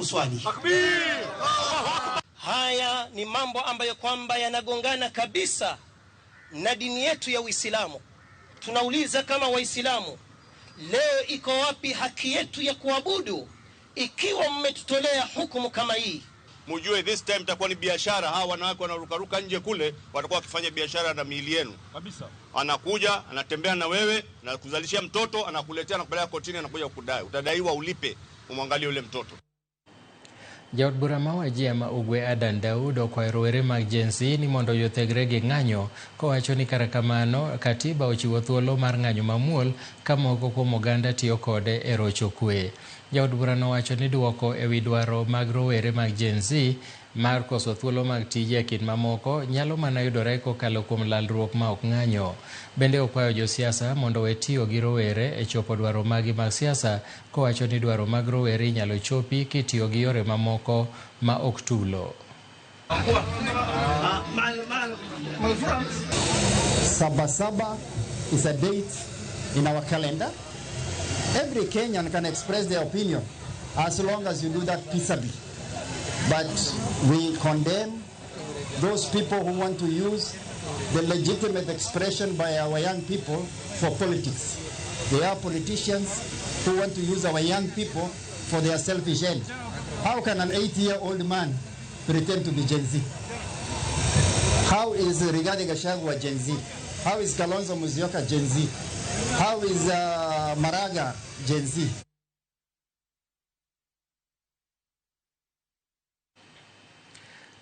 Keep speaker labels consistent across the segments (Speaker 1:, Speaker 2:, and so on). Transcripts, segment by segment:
Speaker 1: kuswali. Haya ni mambo ambayo kwamba yanagongana kabisa na dini yetu ya Uislamu. Tunauliza kama Waislamu, leo iko wapi haki yetu ya kuabudu ikiwa mmetutolea hukumu kama hii?
Speaker 2: Mujue this time itakuwa ni biashara. Hawa wanawake wanarukaruka nje kule watakuwa wakifanya biashara na miili yenu
Speaker 3: kabisa.
Speaker 2: Anakuja anatembea na wewe na kuzalishia mtoto, anakuletea, anakupeleka kotini, anakuja kukudai, utadaiwa ulipe, umwangalie yule mtoto.
Speaker 4: Jaod bura ma Wajir ma Ugwe Adan Daud okwayo rowere mag Gen Z ni mondo jothegre gi ng'anyo kowacho ni kata kamano katiba ochiwo thuolo mar ng'anyo mamuol ka moko kuom oganda tiyo kode e rocho kwe. Jaod bura nowacho ni duoko ewi dwaro mag rowere mag Gen Z mar koso thuolo mag tije e kind mamoko nyalo mana yudore kokalo kuom lalruok ma ok ng'anyo. Bende okwayo josiasa mondo owe tiyo gi rowere e chopo dwaro magi mag siasa kowacho ni dwaro mag rowere inyalo chopi kitiyo gi yore mamoko ma ok tulo.
Speaker 5: Sabasaba is a date in our calendar. Every Kenyan can express their opinion as long as you do that peaceably. But we condemn those people who want to use the legitimate expression by our young people for politics. They are politicians who want to use our young people for their selfish end. How can an 80-year-old man pretend to be Gen Z? How is Rigathi Gachagua Gen Z? How is Kalonzo Musyoka Gen Z? How is Maraga Gen Z?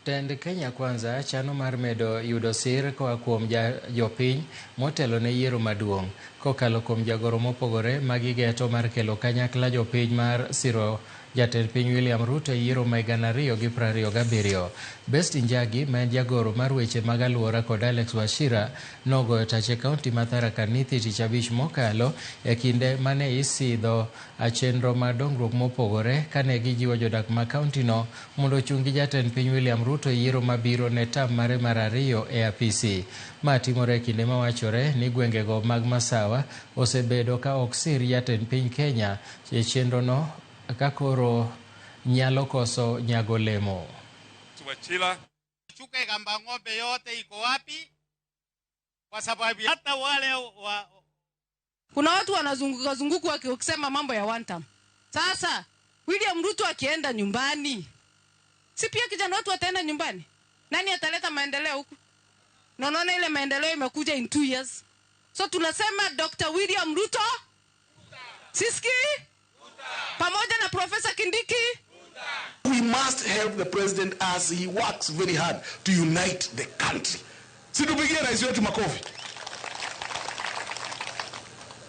Speaker 4: Tend Kenya Kwanza chano mar medo yudo sir koa kuom jopiny motelo ne yiero maduong' kokalo kuom jagoro mopogore ma gigeto mar kelo kanyakla jopiny mar siro jatend piny William Ruto e yiero ma 2027. Best Njagi ma en jagoro mar weche mag alwora kod Alex Wachira nogoyo tach e kaunti ma Tharaka Nithi tich abich mokalo e kinde mane isidho chenro mar dongruok mopogore kane gijiwo jodak ma kauntino mondo ochung' gi jatend piny William Ruto e yiero mabiro ne tam mare mar ariyo e apisi. Ma timore e kinde mawachore ni gwengego mag Masawa osebedo ka ok sir jatend piny Kenya e chenrono ka koro nyalo koso nyago lemo.
Speaker 3: Wachira.
Speaker 6: Chuka Igamba ng'ombe yote iko wapi? Kwa sababu hata wale wa...
Speaker 7: Kuna watu wanazunguka zunguka wakisema mambo ya one term. Sasa William Ruto akienda nyumbani, si pia kijana watu wataenda nyumbani? Nani ataleta maendeleo huku? Na unaona ile maendeleo imekuja in 2 years. So tunasema Dr. William Ruto, Siski, pamoja na Professor Kindiki.
Speaker 8: We must help the president as he works very hard to unite the country. Si tupigie rais wetu makofi.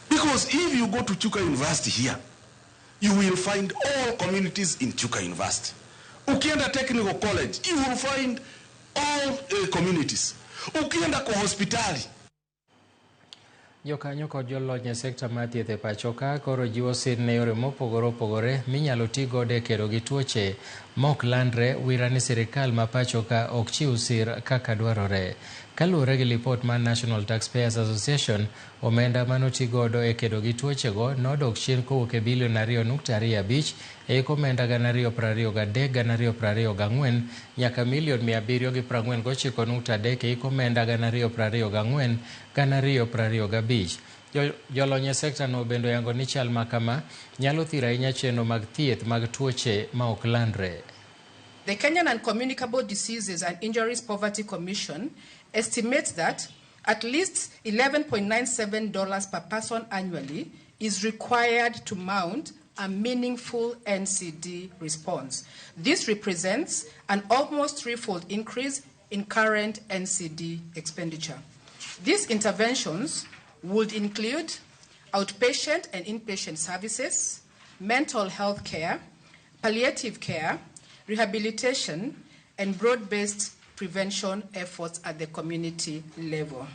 Speaker 8: Because if you go to Chuka University here, you will find all communities in Chuka University. Ukienda Technical College, you will find all communities. Ukienda kwa hospitali.
Speaker 4: Jokanyo kod jolony e sekta mar thieth e pacho ka koro jiwo sir ne yore mopogore opogore minyalo ti godo e kedo gi tuoche mok landre wira ni sirikal ma pacho ka ok chiw sir kaka dwarore. Kaluwore gi lipot mar National Taxpayers Association, omenda manoti godo e kedo gi tuochego nodok chien kowuok e bilion 2.25 e hik omenda 2023-2024 nyaka milion 749.3 e hik omenda 2024-2025. Jolony e sekta no bende oyango ni chal ma kama nyalo thiro ahinya chenro mag thieth mag tuoche ma ok landre.
Speaker 9: The Kenyan Uncommunicable Diseases and Injuries Poverty Commission estimates that at least $11.97 per person annually is required to mount a meaningful NCD response. This represents an almost threefold increase in current NCD expenditure. These interventions would include outpatient and inpatient services, mental health care, palliative care, rehabilitation, and broad-based prevention efforts at the community level.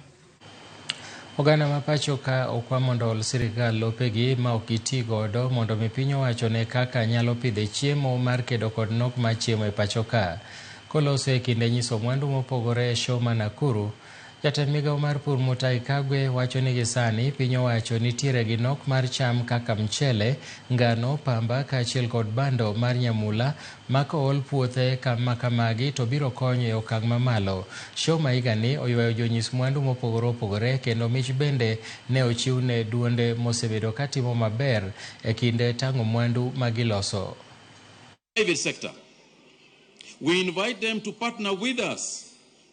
Speaker 4: Oganda ma pacho ka okwa mondo ol sirikal lopegi ma ok giti godo mondo mi piny owacho ne kaka nyalo pidhe chiemo mar kedo kod nok mar chiemo e pacho ka. Koloso e kinde nyiso mwandu mopogore e show ma Nakuru, Jatend migawo mar pur Mutahi Kagwe wacho ni gisani piny owacho nitiere gi nok mar cham kaka mchele, ngano, pamba kaachiel kod bando mar nyamula ma kool puothe kama kamagi to biro konyo e okang' mamalo. Show ma higani oywayo jonyis mwandu mopogore opogore kendo mich bende ne ochiw ne duonde mosebedo katimo maber e kinde tang'o mwandu magiloso.
Speaker 3: Private sector. We invite them to partner with us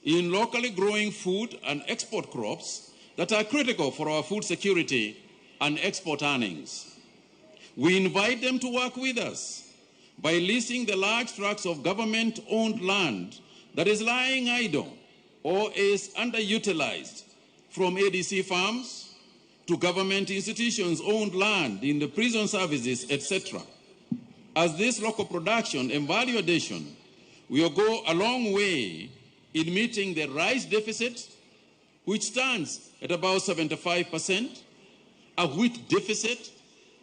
Speaker 3: in locally growing food and export crops that are critical for our food security and export earnings. We invite them to work with us by leasing the large tracts of government-owned land that is lying idle or is underutilized, from ADC farms to government institutions owned land in the prison services, etc. As this local production and value addition will go a long way in meeting the rice deficit, which stands at about 75%, a wheat deficit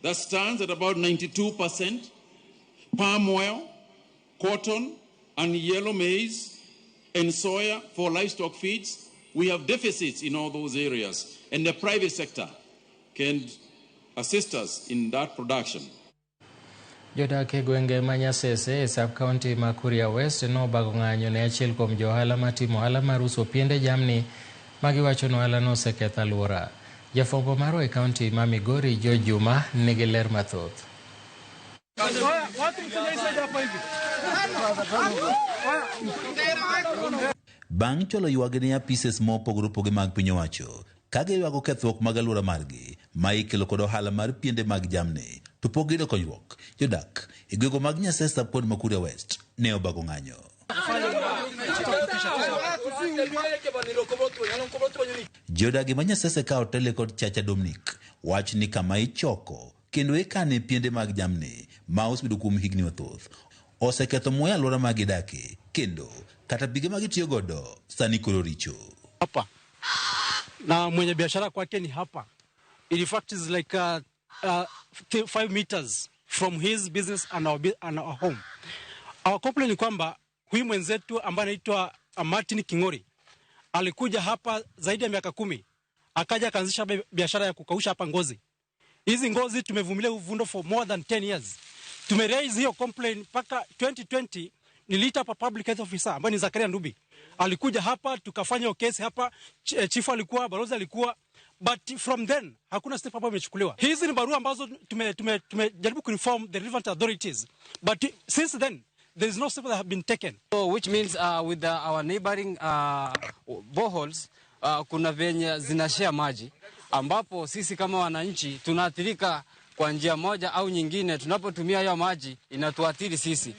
Speaker 3: that stands at about 92%, palm oil, cotton, and yellow maize, and soya for livestock feeds. We have deficits in all those areas, and the private sector can assist us in that production.
Speaker 4: Jodak e gwenge ma Nyasese e sub-county ma Kuria West nobago ng'anyo ne achiel kuom johala matimo ohala mar uso piende jamni magiwacho ni ohalano oseketho alwora. Jafwambo marwa e county ma Migori George Juma nigi ler mathoth.
Speaker 10: Bang' chwalo ywak ne apises mopogore opogore mag piny owacho ka giywago kethruok mag alwora margi ma ikelo kod ohala mar piende mag jamni to pok giyudo konyruok. Jodak e gwenge mag Nyasese kod Makuria West ne obago ng'anyo. Jodagi ma Nyasese ka otele kod Chacha Dominic wach ni kama ichoko kendo ikane piende mag jamni ma osebedo kuom higni mathoth oseketho muya alwora ma gidake kendo kata pige ma gitiyo godo sani koro richo.
Speaker 11: Hapa na mwenye biashara kwake ni hapa. In fact is like 5 meters from his business and our home. Our complaint ni kwamba huyu mwenzetu ambaye anaitwa Martin Kingori alikuja hapa zaidi ya miaka 10, akaja akaanzisha biashara ya kukausha hapa ngozi. Hizi ngozi tumevumilia uvundo for more than 10 years. Tumeraise hiyo complaint mpaka 2020 niliita hapa public health officer ambaye ni Zakaria Ndubi. Alikuja hapa tukafanya kesi hapa, chief alikuwa, balozi alikuwa, but from then hakuna step ambayo imechukuliwa. Hizi ni barua ambazo tumejaribu kuinform the relevant authorities, but since then there is no step that have been taken.
Speaker 12: So which means with our neighboring boreholes kuna venye zinashare maji ambapo sisi kama wananchi tunaathirika kwa njia moja au nyingine. Tunapotumia hiyo maji inatuathiri sisi.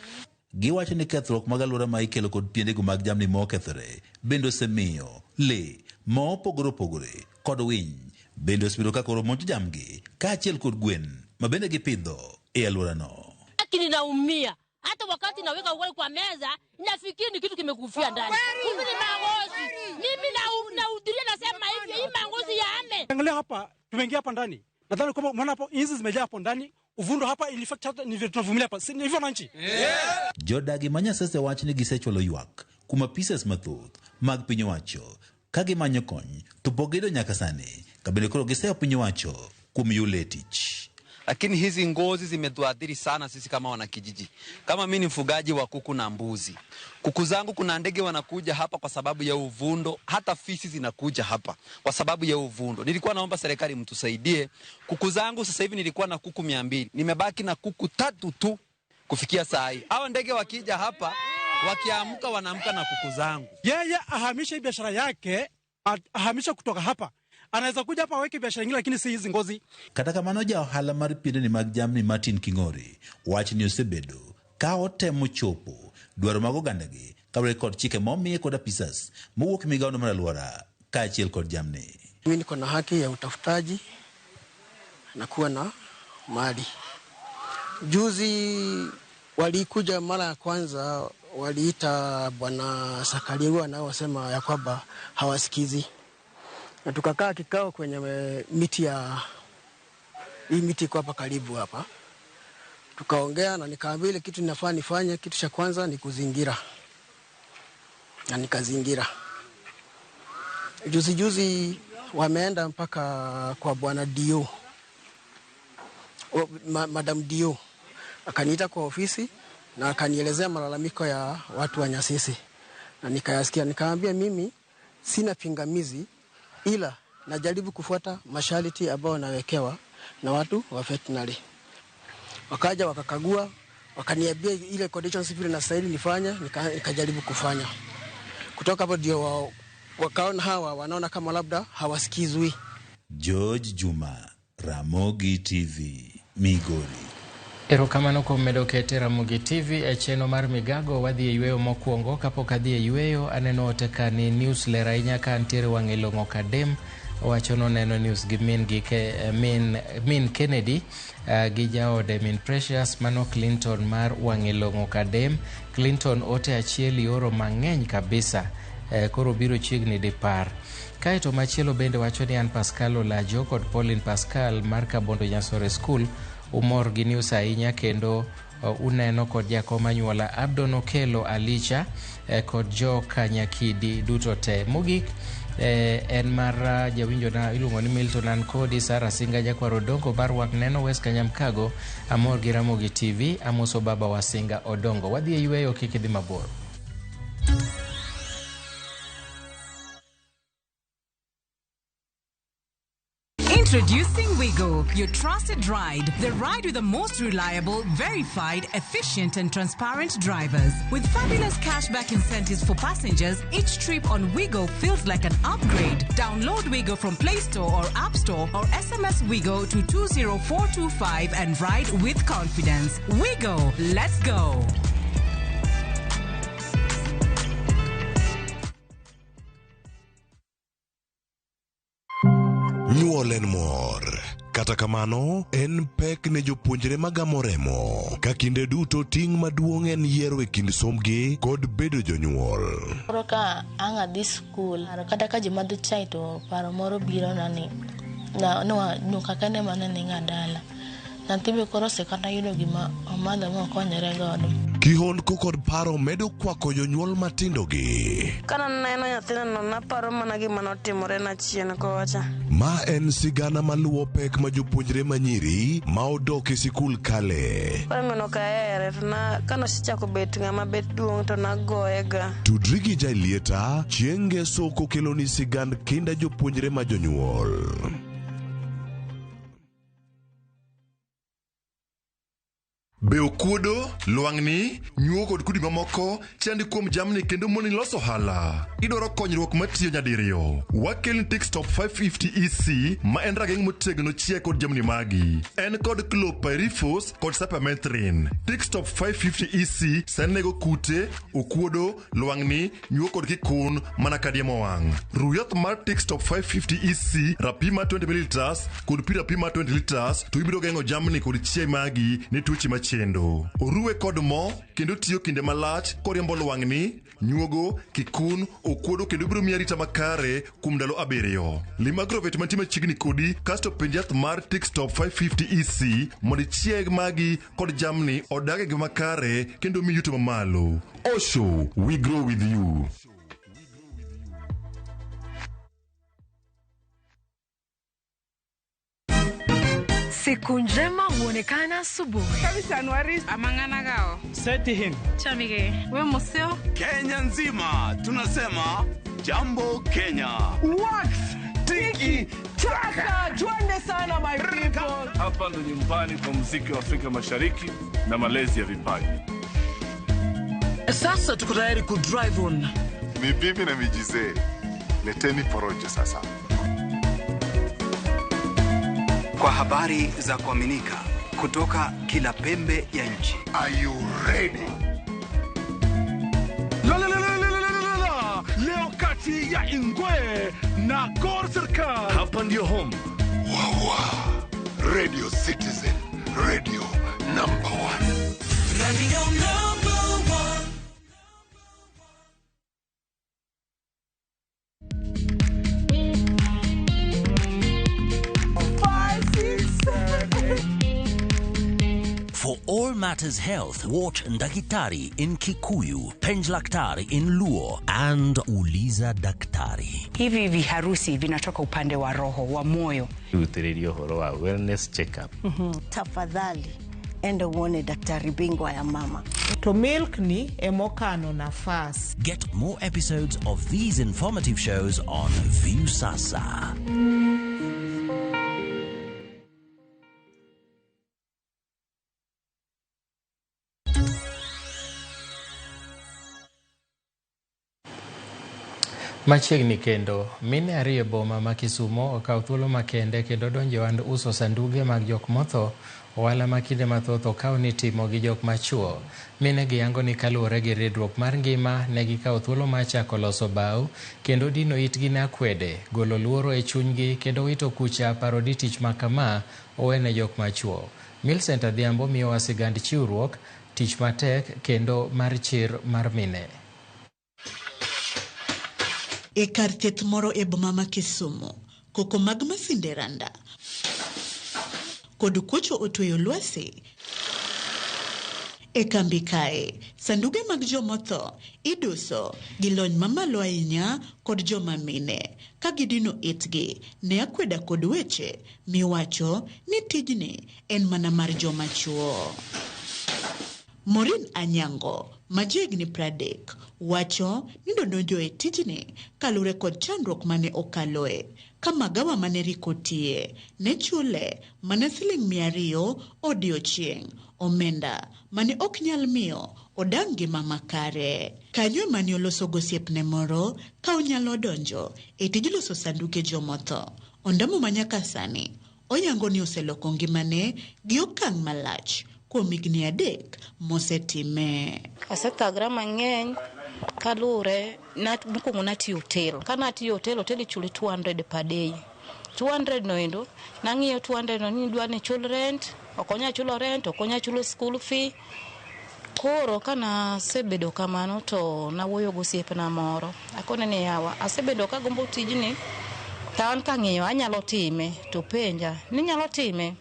Speaker 10: Giwacho ni kethruok mag alwora ma ikelo kod piendego mag jamni mokethore bende osemiyo le ma opogore opogore kod winy bende osebedo ka koro monjo jamgi kaachiel kod gwen ma bende gipidho e alworano.
Speaker 13: Lakini naumia hata wakati naweka ugali kwa meza nafikiri ni kitu kimekufia ndani. Kumbe ni mangozi. Mimi nahudhuria nasema hivi, hii mangozi yaame.
Speaker 11: Angalia hapa, tumeingia hapa ndani. Nadhani kwamba umeona hapo hizi zimejaa hapo ndani. Uvundo hapa in fact hata ni tunavumilia hapa. Si hivyo wananchi?
Speaker 10: Yeah. Jodagi ma Nyasese wach ni gisechwalo ywak kuom apises mathoth mag piny owacho ka gimanyo kony to pok giyudo nyaka sani ka bende koro giseyo piny owacho kuom yule tich.
Speaker 14: Lakini hizi ngozi zimetuathiri sana sisi kama wanakijiji. Kama mimi ni mfugaji wa kuku na mbuzi. Kuku zangu kuna ndege wanakuja hapa kwa sababu ya uvundo, hata fisi zinakuja hapa kwa sababu ya uvundo. Nilikuwa naomba serikali mtusaidie. Kuku zangu sasa hivi nilikuwa na kuku 200, nimebaki na kuku 3 tu kufikia saa hii. Hao ndege wakija hapa, wakiamka wanaamka na kuku zangu.
Speaker 11: Yeye ahamishe biashara yake, ahamishe kutoka hapa. Anaweza kuja hapa aweke biashara nyingine lakini si hizi ngozi.
Speaker 10: Kata kamano ja ohala mar piendeni mag jamni Martin Kingori wach ni osebedo ka otemo chopo dwaro mag ogandagi kaluwore kod chike momiye kod apisas mowuok migawono mar alwora kaachiel kod jamni.
Speaker 15: Mimi niko na haki ya utafutaji na kuwa na mali. Juzi walikuja mara ya kwanza, waliita bwana Sakaliwa na wasema ya kwamba hawasikizi. Na tukakaa kikao kwenye miti ya hii miti iko hapa karibu hapa. Tukaongea na nikaambia ile kitu ninafaa nifanye, kitu cha kwanza ni kuzingira. Na nikazingira. Juzi juzi wameenda mpaka kwa bwana Dio, Madam Dio akaniita kwa ofisi na akanielezea malalamiko ya watu wa Nyasisi, na nikayasikia. Nikaambia mimi sina pingamizi, ila najaribu kufuata masharti ambayo nawekewa na watu wa veterinary. Wakaja wakakagua, wakaniambia ile conditions vile nastahili nifanye, nikajaribu kufanya. Kutoka hapo ndio wakaona hawa wanaona kama labda hawasikizwi.
Speaker 10: George Juma, Ramogi TV, Migori.
Speaker 4: Erokamano kuom medo kete Ramogi TV e chenro mar Migago. Wadhi e yweyo mokwongo. Kapok adhi e yweyo, aneno ote ka ni news ler ahinya ka ntiere wang'e long'o Kadem wacho noneno news gi min gi min Kennedy gi jaode min Precious. Mano Clinton mar wang'e long'o Kadem. Clinton ote achiel ioro mang'eny kabisa, koro biro chiegni dipar. Kaeto machielo bende wacho ni an Pascal Olajo kod Pauline Pascal mar Kabondo Nyasore School umor gi news ahinya kendo uneno kod jakom anyuola Abdon Okelo Alicha kod jo Kanyakidi duto te. Mogik en mar jawinjona iluongo ni Milton Ankodi Sara Singa Jakwaro Odongo mar wang' neno West Kanyamkago. Amor gi Ramogi TV. Amoso baba Wasinga Odongo. Wadhi e yweyo, kik idhi mabor.
Speaker 16: Introducing Wigo, your trusted ride. The ride with the most reliable, verified, efficient, and transparent drivers. With fabulous cashback incentives for passengers, each trip on Wigo feels like an upgrade. Download Wigo from Play Store or App Store or SMS Wigo to 20425 and ride with confidence. Wigo, let's go.
Speaker 17: Nyuol en mor. Kata kamano, en pek ne jopuonjre magamo remo. Ka kinde duto ting' maduong' en yiero e kind sombgi kod bedo jonyuol.
Speaker 18: Koro ka ang' adhi skul, kata ka ji madho chai to paro moro biro na ni nyuka kende mana ni ng'a dala. Nyathi be koro osekata yudo gima omadho mokonyore godo.
Speaker 17: Kihondko kod paro medo kwako jonyuol matindo gi.
Speaker 19: Kana neno nyathina no naparo mana gima notimore na chien kocha.
Speaker 17: Ma en sigana maluwo pek ma jopuonjre manyiri ma odok e sikul kale.
Speaker 19: Koro mano ok ahere to na kanosechako bet ng'ama bet duong' to nagoyega.
Speaker 17: Tudri gi Jailieta chieng' ngeso kokeloni sigand kinda jopuonjre ma jonyuol.
Speaker 20: Be okuodo, lwang'ni, nyuo kod kudi mamoko chandi kuom jamni kendo moni loso ohala. Idwaro konyruok matiyo nyadiriyo. Wakelni Tickstop 550 EC ma en rageng' motegno chiaye kod jamni magi. En kod chlorpyrifos kod cypermethrin. Tickstop 550 EC sani nego kute, okuodo, lwang'ni, nyuo kod kikun mana ka diemo wang'. Ru yath mar Tickstop 550 EC rapim mar 20 ml kod pi rapim mar 20 liters to ibiro geng'o jamni kod chiaye magi ne tuoche machendo. Oruwe kod mo kendo tiyo kinde malach koriembo lwang'ni, nyuogo, kikun, okuodo kendo biro miyi arita makare kuom ndalo 7. Lim agrovet mantie machiegni kodi kasto penj yath mar Tickstop 550 EC mondo ichieg magi kod jamni odag e ngima makare kendo miyi yuto mamalo. Osho, we grow with you.
Speaker 21: Siku njema huonekana asubuhi.
Speaker 7: Amang'ana
Speaker 22: Seti him.
Speaker 7: Chamige. We museo.
Speaker 23: Kenya nzima tunasema jambo Kenya.
Speaker 22: Wax tiki taka, twende sana my people.
Speaker 24: Hapa ndo nyumbani kwa muziki wa Afrika Mashariki na malezi ya vipaji.
Speaker 22: Sasa tuko tayari ku drive on.
Speaker 25: Ni bibi na mijizee. Leteni porojo sasa.
Speaker 26: Kwa habari za kuaminika kutoka kila pembe ya nchi.
Speaker 25: Are you ready?
Speaker 27: La la la la la la la. Leo kati ya Ingwe na Gor Serikal.
Speaker 24: Hapa ndio home.
Speaker 25: Wawa. Radio Citizen, radio number 1.
Speaker 28: Radio number 1.
Speaker 29: For all
Speaker 1: matters health, watch Ndakitari in Kikuyu, Penj Laktari in Luo, and Uliza Daktari.
Speaker 2: Hivi viharusi vinatoka upande wa roho wa moyo.
Speaker 3: Rutĩrĩria ũhoro wa wellness check-up.
Speaker 5: Tafadhali enda uone daktari bingwa ya mama.
Speaker 6: To milk ni emokano nafas.
Speaker 1: Get more episodes of these informative shows on Viusasa.
Speaker 4: Machiegni kendo, mine ariyo e boma ma Kisumo okawo thuolo makende kendo donjo e ohand uso sanduge mag jok motho, ohala ma kinde mathoth okaw ni itimo gi jok machuo. Mine gi yango ni kaluwore gi ridruok mar ngima, ne gikawo thuolo mar chako loso bao kendo dino itgi ne akwede, golo luoro e chunygi kendo wito kucha paro ni tich ma kama owene jok machuo. Millicent Adhiambo miyowa sigand chiwruok, tich matek kendo mar chir mar mine.
Speaker 8: E kar thieth moro e boma ma Kisumu, koko mag masinde randa kod kuocho otweyo lwasi. E kambi kae, sanduge mag jomotho iduso gi lony mamalo ahinya kod joma mine ka gidino itgi ne akweda kod weche miwacho ni tijni en mana mar joma chuo. Maureen Anyango ma jahigni 30 wacho ni nodonjo e tijni kaluwore kod chandruok mane okaloe ka magawa mane riko tiye ne chule mana siling 200 odiochieng', omenda mane ok nyal miyo odag ngima makare. Kanyo ema ne oloso gosiepne moro ka onyalo donjo e tij loso sanduke jomotho. Ondamo ma nyaka sani oyango ni oseloko ngimane gi okang' malach kuom higni 3 mosetime.
Speaker 9: Asethagra mang'eny kaluwore mokwongo natiyo hotel. Ka natiyo hotel, hotel ichuli 200 per day. 200 no endo, nang'iyo 200 no ni idwa ni chul rent, ok onya chulo rent, ok onya chulo school fee. Koro kanasebedo kamano to nawuoyo gosiepna moro. Akone ni yawa, asebedo kagombo tijni, to an kang'iyo anyalo time, to penja ni inyalo time.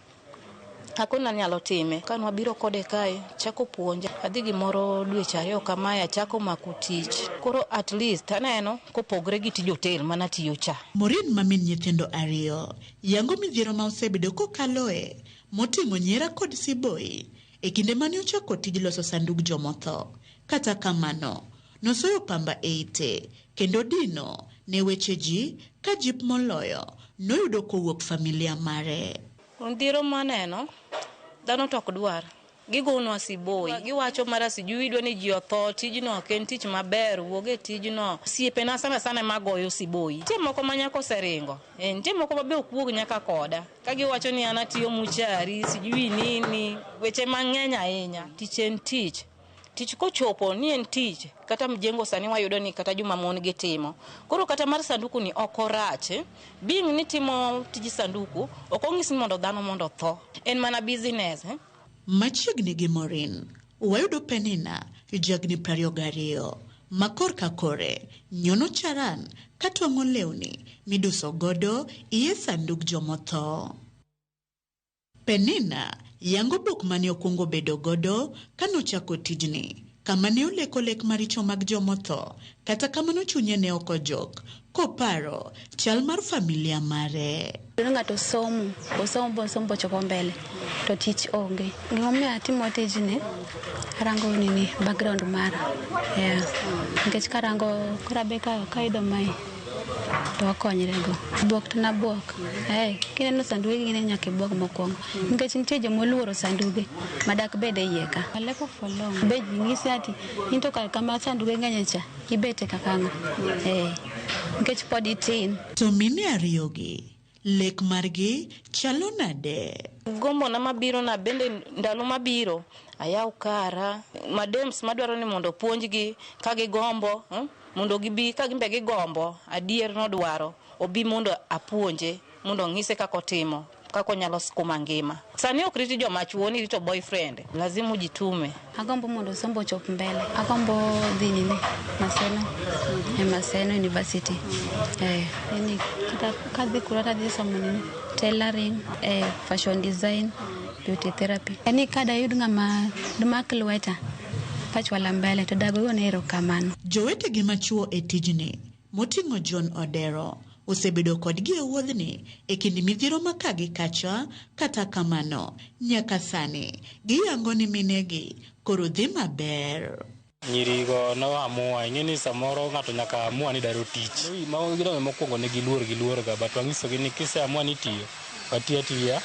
Speaker 9: Akone anyalo time. Ka nwabiro kode kae, chako puonja. Adhi gimoro dweche 2 kamae, achako mako tich. Koro at least aneno kopogre gi tij hotel manatiyo cha.
Speaker 8: Maureen ma min nyithindo 2 yango midhiero ma osebedo kokaloe moting'o nyiera kod siboi e kinde mane ochako tij loso sandug jomotho. Kata kamano, nosoyo pamba e ite kendo dino ne weche ji ka jip moloyo noyudo kowuok familia mare.
Speaker 9: Midhiero maneno, dhano to ok dwar. Gigonwa siboi. Giwacho mara sijui idwa ni ji otho, tijno ok en tich maber, wuog e tijno. Osiepena sana sana ema goyo siboi. Nitie moko ma nyaka oseringo. Nitie moko ma be ok wuog nyaka koda. Ka giwacho ni an atiyo muchari, sijui nini, weche mang'eny ahinya. Tich en tich. Tich kochopo ni en tich, kata mjengo sani wayudo ni kata joma mon gi timo. Koro kata mar sanduku ni ok orach. Being ni timo tij sanduku, ok onyis ni mondo dhano mondo otho. En mana business.
Speaker 8: Machiegni gi Maureen, wayudo Penina jahigni 22 ma korka kore nyono charan katwang'o lewni miduso godo iye sandug jomotho. Penina yango buk mane okwongo bedo godo kanochako tijni, kama ne oleko lek maricho mag jomotho, kata kamano chunye ne ok ojok koparo chal mar familia mare.
Speaker 12: Ng'ato somo, osomo somo bochopo mbele to tich onge. Gimomiyo atimo tijni, arango nini background mara. Yeah. Nikech karango koro abe kaidho mae to wakonyrego. Bwok to nabuok. Kineno sanduge gine nyaka ibuog mokwongo. Nikech nitie joma oluoro sanduge madak bed e iye ka. Aleko for long. Be ji nyisi ati in to kar kama sanduge ng'enye cha ibete kaka ng'a. Nikech pod itin.
Speaker 8: To mine ariyogi, lek margi chalo nade?
Speaker 9: Gombo na mabiro na bende ndalo mabiro ayaw kara madems madwaro ni mondo puonjgi ka gigombo, mondo gibi ka gimbe gigombo adier nodwaro obi mondo apuonje mondo ong'ise kaka otimo, kaka onyalo skuma ngima. Sani ok riti joma chuo ni rito boyfriend, lazima ujitume.
Speaker 12: Agombo mondo sombo ochop mbele. Agombo dhi nini Maseno, e Maseno University. Yani kata kadhi kura tadhi somo nini tailoring, fashion design, beauty therapy. En ka dayud ng'ama domak lweta pachwala mbele to dagoyone erokamano.
Speaker 8: Jowetegi machuo e tijni moting'o John Odero osebedo kodgi e wuodhni e kind midhiero ma ka gi kacha. Kata kamano, nyaka sani giyango ni minegi koro dhi maber.
Speaker 10: Nyirigo noamua, ing'e ni samoro ng'ato nyaka amua ni dwaro tich. Gidongo mokwongo ne giluor ga, but wang'isogi ni kiseamua ni itiyo, wati atiya,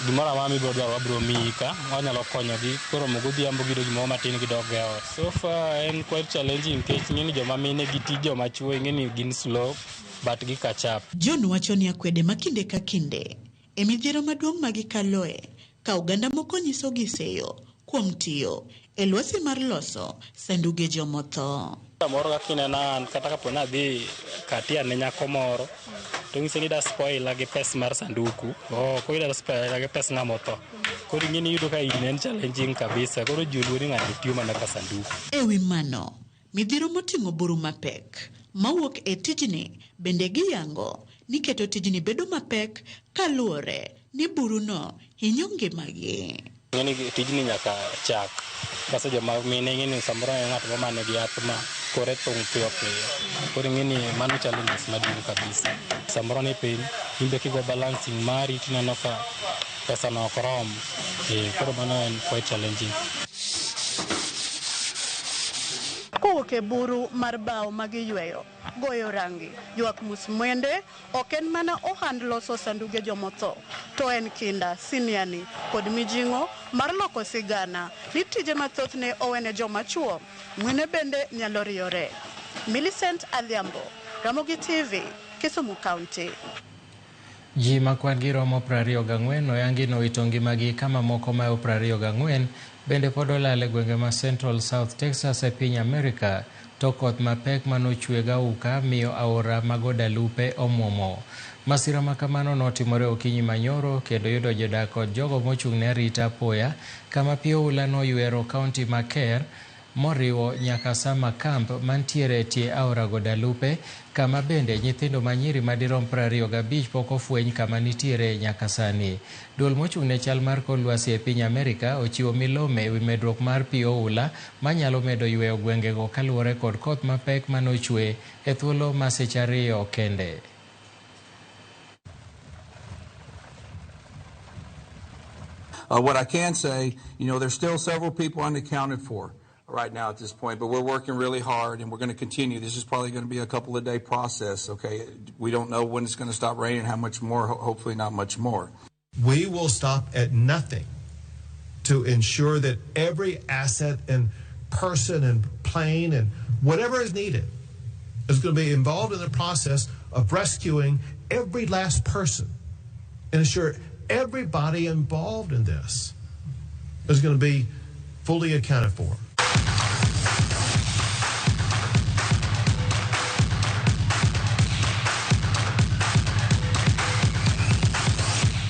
Speaker 10: gimoro amora mibiro dwaro wabiro miyi ka, wanyalo konyogi. Koromo godhiambo giyudo gimoro matin gidok go e ot. So far en quite challenging nikech ing'e ni joma mine gi tij joma chuo ing'e ni gin slow but gi catch up.
Speaker 8: John wacho ni akwede ma kinde ka kinde e midhiero maduong' ma gikaloe ka oganda moko nyisogi seyo kuom tiyo e lwasi mar loso sanduge jomotho.
Speaker 10: Samoro kaka inena an kata kapo ni adhi katia ne nyako moro to ng'ise ni ida spoila gi pes mar sanduku. Oh, koro ida spoila gi pes ng'ama otho. Koro ing'e ni iyudo ka gini en challenging kabisa. Koro ji oluor ni ng'ato tiyo mana ka sanduku.
Speaker 8: E wi mano, midhiero moting'o buru mapek mawuok e tijni bende giyango ni keto tijni bedo mapek kaluwore ni buruno hinyo ngimagi.
Speaker 10: Ing'e ni tijni nyaka chak. Kaso joma mine ing'e ni samoro en ng'at momane gi yath ma kore thung' piyo piyo. Koro ing'e ni mano challenges maduong' kabisa. Samoro ni piny, in be kigo balancing mari tineno ka pesa no ok rom. Koro mano en quite challenging.
Speaker 5: Kowuok e buru mar bao ma giyweyo, goyo rangi, ywak musmwende, ok en mana ohand loso sanduge jomotho, to en kinda, siniani kod mijing'o mar loko sigana ni tije mathoth ne owene joma chuo, mine bende nyalo riyore. Millicent Adhiambo, Ramogi TV, Kisumu County.
Speaker 4: Ji ma kwan gi romo 24 oyangi nowito ngimagi ka mamoko mayo 24 bende pod olal e gwenge ma Central South Texas e piny Amerika to koth mapek manochwe gauka miyo aora ma Guadalupe omuomo. Masira ma kamano notimore okinyi manyoro kendo yudo jodak kod jogo mochung' ne arita apoya kama pi oula noywero kaunti ma Kerr moriwo nyaka Summer Camp mantiere e tie aora Guadalupe kama bende nyithindo manyiri madirom 25 pok ofweny kama nitiere nyaka sani. Duol mochung' ne chal mar kor lwasi e piny Amerika ochiwo milome ewi medruok mar pi oula manyalo medo yweyo gwengego kaluwore kod koth mapek manochwe e thuolo ma seche 2 kende.
Speaker 11: What I can say, there's still several people unaccounted for right now at this point, but we're working really hard and we're going to continue. This is probably going to be a couple of day process, okay? We don't know when it's going to stop raining, how much more, hopefully not much more.
Speaker 13: We will stop at nothing to ensure that every asset and person and plane and whatever is needed is going to be involved in the process of rescuing every last person and ensure everybody involved in this is going to be fully accounted for.